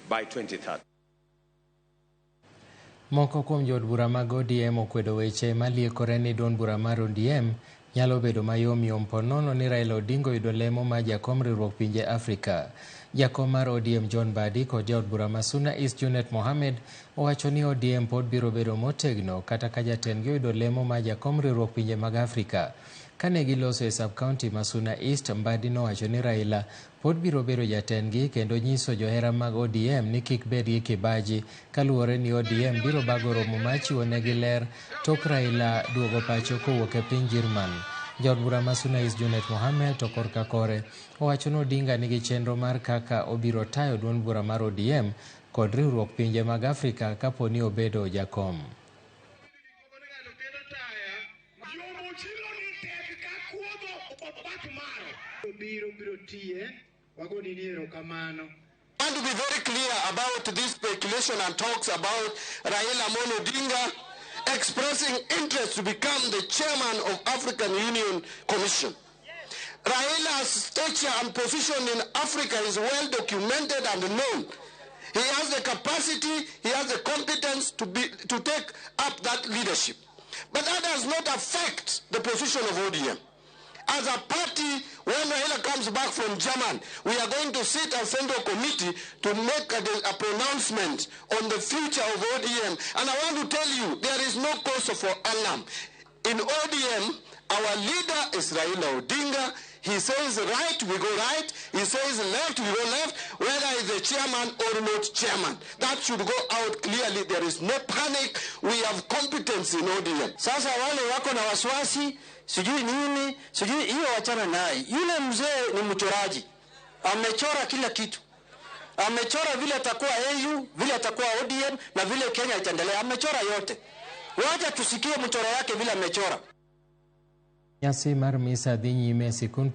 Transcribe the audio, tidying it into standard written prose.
by 2030. Moko kuom jood bura mag ODM okwedo weche maliekore ni duond bura mar ODM nyalo bedo mayom yom ponono ni Raila Odinga oyudo lemo mar jakom riwruok pinje Afrika. Jakom mar ODM John Mbadi kod jaod bura ma Suna East Junet Mohamed owacho ni ODM pod biro bedo motegno kata ka jatendgi oyudo lemo mar jakom riwruok pinje mag Afrika. Kane giloso e sub-county ma Suna East, Mbadi nowacho ni Raila pod biro bedo jatendgi kendo nyiso johera mag ODM ni kik bed gi kibaji kaluwore ni ODM biro bago romo mar chiwo negi ler tok Raila duogo pacho kowuok e piny Jerman. Jaod bura ma Suna East Junet Mohamed to korka kore owacho ni Odinga nigi chenro mar kaka obiro tayo duond bura mar ODM kod riwruok pinje mag Afrika kapo ni obedo jakom. I want to be very clear about this speculation and talks about Raila Amolo Odinga expressing interest to become the chairman of African Union Commission. Raila's stature and position in Africa is well documented and known. He has the capacity, he has the competence to take up that leadership. But that does not affect the position of ODM. As a party, when Raila comes back from German, we are going to sit as central committee to make a pronouncement on the future of ODM. And I want to tell you, there is no cause for alarm. In ODM, our leader is Raila Odinga. He says right, we go right. He says left, we go left, whether he's the chairman or not chairman. That should go out clearly. There is no panic. We have competence in ODM. Sasa wale wako na wasiwasi, sijui nini, sijui hiyo, wachana naye. Yule mzee ni mchoraji, amechora kila kitu. Amechora vile atakuwa AU, vile atakuwa ODM na vile Kenya itaendelea. Amechora yote. Wacha tusikie mchoro yake vile amechora. Nyasi mar misa dhi nyime e sikund.